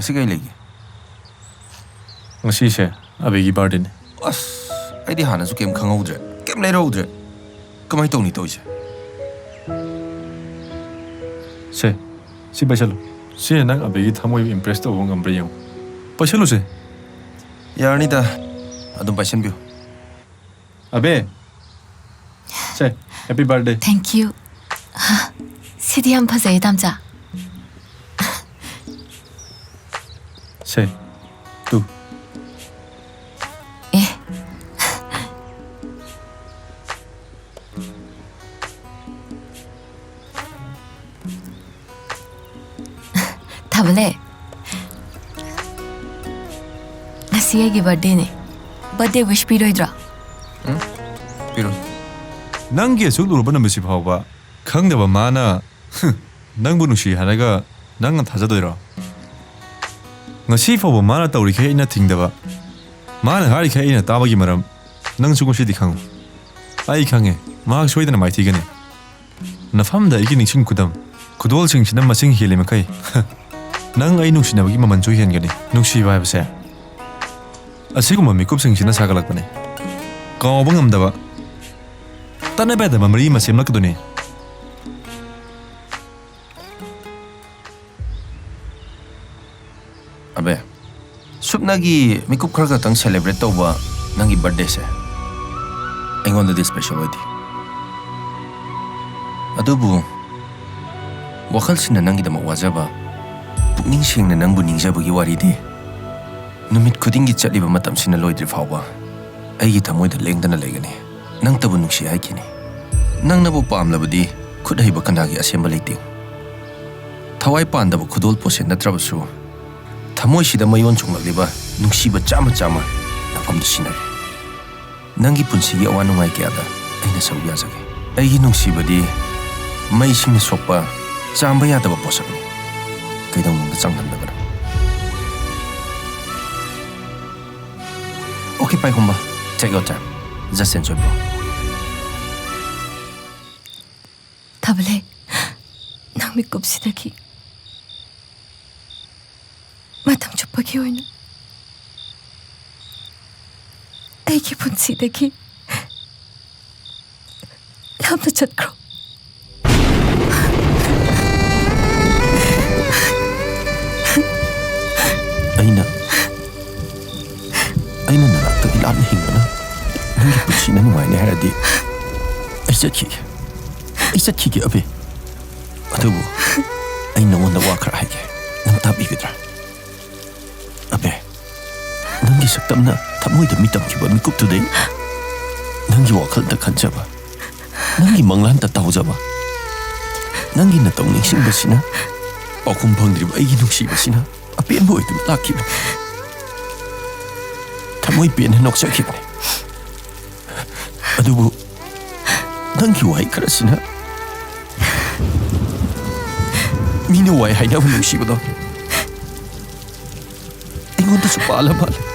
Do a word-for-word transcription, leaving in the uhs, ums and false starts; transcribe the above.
ꯉꯁꯤ ꯀꯩ ꯂꯩꯒꯦ? ꯉꯁꯤꯁꯦ ꯑꯕꯤꯒꯤ ꯕꯥꯔꯗꯦꯅꯦ꯫ ꯑꯁ, ꯑꯩꯗꯤ ꯍꯥꯟꯅꯁꯨ ꯀꯩꯝ ꯈꯪꯍꯧꯗ꯭ꯔꯦ, ꯀꯩꯝ ꯂꯩꯔꯧꯗ꯭ꯔꯦ꯫ ꯀꯃꯥꯏ ꯇꯧꯅꯤ ꯇꯧꯔꯤꯁꯦ? ꯁꯦ, ꯁꯤ ꯄꯥꯏꯁꯜꯂꯨ꯫ ꯁꯤꯅ ꯅꯪ ꯑꯕꯤꯒꯤ ꯊꯃꯣꯏꯕꯨ impress ꯇꯧꯕ ꯉꯝꯕ꯭ꯔꯥ ꯌꯦꯡꯉꯨ꯫ ꯄꯥꯏꯁꯜꯂꯨꯁꯦ꯫ ꯌꯥꯔꯅꯤꯗ, ꯑꯗꯨꯝ ꯄꯥꯏꯁꯟꯕꯤꯌꯨ꯫ ꯑꯕꯦ, ꯁꯦ, happy birthday꯫ Thank you꯫ ꯁꯤꯗꯤ ꯌꯥꯝ ꯐꯖꯩ, ꯇꯥꯝꯆꯥ꯫ ꯁꯦ, ꯇꯨ꯫ ꯑꯦ꯫ ꯊꯥꯕꯂꯦ, ꯉꯁꯤ ꯑꯩꯒꯤ birthdayꯅꯦ꯫ Birthday wish ꯄꯤꯔꯣꯏꯗ꯭ꯔꯣ? ꯎꯝ? ꯄꯤꯔꯣꯏ꯫ ꯅꯪꯒꯤ ꯑꯁꯨꯛ ꯂꯨꯔꯕ ꯅꯨꯃꯤꯠꯁꯤ ꯐꯥꯎꯕ ꯈꯪꯗꯕ ꯃꯥꯅ, ꯍꯨꯝ, ꯅꯪꯕꯨ ꯅꯨꯡꯁꯤ ꯍꯥꯏꯔꯒ ꯅꯪꯅ ꯊꯥꯖꯗꯣꯏꯔꯣ? ꯉꯁꯤ ꯐꯥꯎꯕ ꯃꯥꯅ ꯇꯧꯔꯤꯈꯩ ꯑꯩꯅ ꯊꯤꯡꯗꯕ, ꯃꯥꯅ ꯍꯥꯏꯔꯤꯈꯩ ꯑꯩꯅ ꯇꯥꯕꯒꯤ ꯃꯔꯝ ꯅꯪꯁꯨ ꯉꯁꯤꯗꯤ ꯈꯪꯉꯨ꯫ ꯑꯩ ꯈꯪꯉꯦ, ꯃꯍꯥꯛ ꯁꯣꯏꯗꯅ ꯃꯥꯏꯊꯤꯒꯅꯤ꯫ ꯅꯐꯝꯗ ꯑꯩꯒꯤ ꯅꯤꯡꯁꯤꯡ ꯈꯨꯗꯝ, ꯈꯨꯗꯣꯜꯁꯤꯡꯁꯤꯅ ꯃꯁꯤꯡ ꯍꯦꯜꯂꯤ ꯃꯈꯩ, ꯅꯪ ꯑꯩ ꯅꯨꯡꯁꯤꯅꯕꯒꯤ ꯃꯃꯜꯁꯨ ꯍꯦꯟꯒꯅꯤ꯫ ꯅꯨꯡꯁꯤꯕ ꯍꯥꯏꯕꯁꯦ ꯑꯁꯤꯒꯨꯝꯕ ꯃꯤꯀꯨꯞꯁꯤꯡꯁꯤꯅ ꯁꯥꯒꯠꯂꯛꯄꯅꯤ꯫ ꯀꯥꯎꯕ ꯉꯝꯗꯕ, ꯇꯠꯅꯕ ꯌꯥꯗꯕ ꯃꯔꯤ ꯑꯃ ꯁꯦꯝꯂꯛꯀꯗꯣꯏꯅꯤ꯫ ꯑꯕꯦ, ꯁꯨꯞꯅꯒꯤ ꯃꯤꯀꯨꯞ ꯈꯔ ꯈꯛꯇꯪ celebrate ꯇꯧꯕ ꯅꯪꯒꯤ birthdayꯁꯦ ꯑꯩꯉꯣꯟꯗꯗꯤ special ꯑꯣꯏꯗꯦ꯫ ꯑꯗꯨꯕꯨ ꯋꯥꯈꯜꯁꯤꯅ ꯅꯪꯒꯤꯗꯃꯛ ꯋꯥꯖꯕ, ꯄꯨꯛꯅꯤꯡ ꯁꯦꯡꯅ ꯅꯪꯕꯨ ꯅꯤꯡꯖꯕꯒꯤ ꯋꯥꯔꯤꯗꯤ ꯅꯨꯃꯤꯠ ꯈꯨꯗꯤꯡꯒꯤ ꯆꯠꯂꯤꯕ ꯃꯇꯝꯁꯤꯅ ꯂꯣꯏꯗ꯭ꯔꯤ ꯐꯥꯎꯕ ꯑꯩꯒꯤ ꯊꯃꯣꯏꯗ ꯂꯦꯡꯗꯅ ꯂꯩꯒꯅꯤ꯫ ꯅꯪꯇꯕꯨ ꯅꯨꯡꯁꯤ ꯍꯥꯏꯈꯤꯅꯤ꯫ ꯅꯪꯅꯕꯨ ꯄꯥꯝꯂꯕꯗꯤ ꯈꯨꯠ ꯍꯩꯕ ꯀꯅꯥꯒꯤ ꯑꯁꯦꯝꯕ ꯂꯩꯇꯦ꯫ ꯊꯋꯥꯏ ꯄꯥꯟꯗꯕ ꯈꯨꯗꯣꯜ ꯄꯣꯠꯁꯦ ꯅꯠꯇ꯭ꯔꯕꯁꯨ ꯊꯃꯣꯏꯁꯤꯗ ꯃꯌꯣꯟ ꯆꯣꯡꯂꯛꯂꯤꯕ ꯅꯨꯡꯁꯤꯕ ꯆꯥꯝꯃ ꯆꯥꯝꯃ ꯅꯐꯝꯗ ꯁꯤꯟꯅꯔꯦ꯫ ꯅꯪꯒꯤ ꯄꯨꯟꯁꯤꯒꯤ ꯑꯋꯥ ꯅꯨꯡꯉꯥꯏ ꯀꯌꯥꯗ ꯑꯩꯅ ꯁꯔꯨꯛ ꯌꯥꯖꯒꯦ꯫ ꯑꯩꯒꯤ ꯅꯨꯡꯁꯤꯕꯗꯤ ꯃꯩꯁꯤꯡꯅ ꯁꯣꯛꯄ ꯆꯥꯝꯕ ꯌꯥꯗꯕ ꯄꯣꯠꯁꯛꯅꯤ꯫ ꯀꯩꯗꯧꯅꯨꯡꯗ ꯆꯥꯡꯗꯝꯅꯒꯅꯨ꯫ Okay, ꯄꯥꯏꯈꯣꯝꯕ, take your time. Just enjoy, bro. ꯊꯥꯕꯂꯦ, ꯅꯪ ꯃꯤꯀꯨꯞꯁꯤꯗꯒꯤ ꯃꯇꯝ ꯆꯨꯞꯄꯒꯤ ꯑꯣꯏꯅ ꯑꯩꯒꯤ ꯄꯨꯟꯁꯤꯗꯒꯤ ꯂꯥꯞꯅ ꯆꯠꯈ꯭ꯔꯣ꯫ ꯑꯩꯅ, ꯑꯩꯅ ꯅꯅꯥꯛꯇꯒꯤ ꯂꯥꯞꯅ ꯍꯤꯡꯗꯨꯅ ꯅꯪꯒꯤ ꯄꯨꯟꯁꯤꯅ ꯅꯨꯡꯉꯥꯏꯅꯤ ꯍꯥꯏꯔꯗꯤ ꯑꯩ ꯆꯠꯈꯤꯒꯦ꯫ ꯑꯩ ꯆꯠꯈꯤꯒꯦ, ꯑꯕꯦ꯫ ꯑꯗꯨꯕꯨ ꯑꯩ ꯅꯉꯣꯟꯗ ꯋꯥ ꯈꯔ ꯍꯥꯏꯒꯦ꯫ ꯅꯪ ꯇꯥꯕꯤꯒꯗ꯭ꯔꯥ? ꯑꯕꯦ, ꯅꯪꯒꯤ ꯁꯛꯇꯝꯅ ꯊꯃꯣꯏꯗ ꯃꯤꯇꯝꯈꯤꯕ ꯃꯤꯀꯨꯞꯇꯨꯗꯩ ꯅꯪꯒꯤ ꯋꯥꯈꯜꯗ ꯈꯟꯖꯕ, ꯅꯪꯒꯤ ꯃꯪꯂꯥꯟꯗ ꯇꯧꯖꯕ, ꯅꯪꯒꯤ ꯅꯇꯧ ꯅꯤꯡꯁꯤꯡꯕꯁꯤꯅ ꯄꯥꯎꯈꯨꯝ ꯐꯪꯗ꯭ꯔꯤꯕ ꯑꯩꯒꯤ ꯅꯨꯡꯁꯤꯕꯁꯤꯅ ꯑꯄꯦꯟꯕ ꯑꯣꯏꯗꯨꯅ ꯂꯥꯛꯈꯤꯕꯅꯤ꯫ ꯊꯃꯣꯏ ꯄꯦꯟꯅ ꯅꯣꯛꯆꯈꯤꯕꯅꯤ꯫ ꯑꯗꯨꯕꯨ ꯅꯪꯒꯤ ꯋꯥꯍꯩ ꯈꯔꯁꯤꯅ ꯃꯤꯅ ꯋꯥꯏ ꯍꯥꯏꯅꯕ ꯅꯨꯡꯁꯤꯕꯗꯣ ꯑꯩꯉꯣꯟꯗꯁꯨ ꯄꯥꯜꯂ ꯃꯥꯜꯂꯦ꯫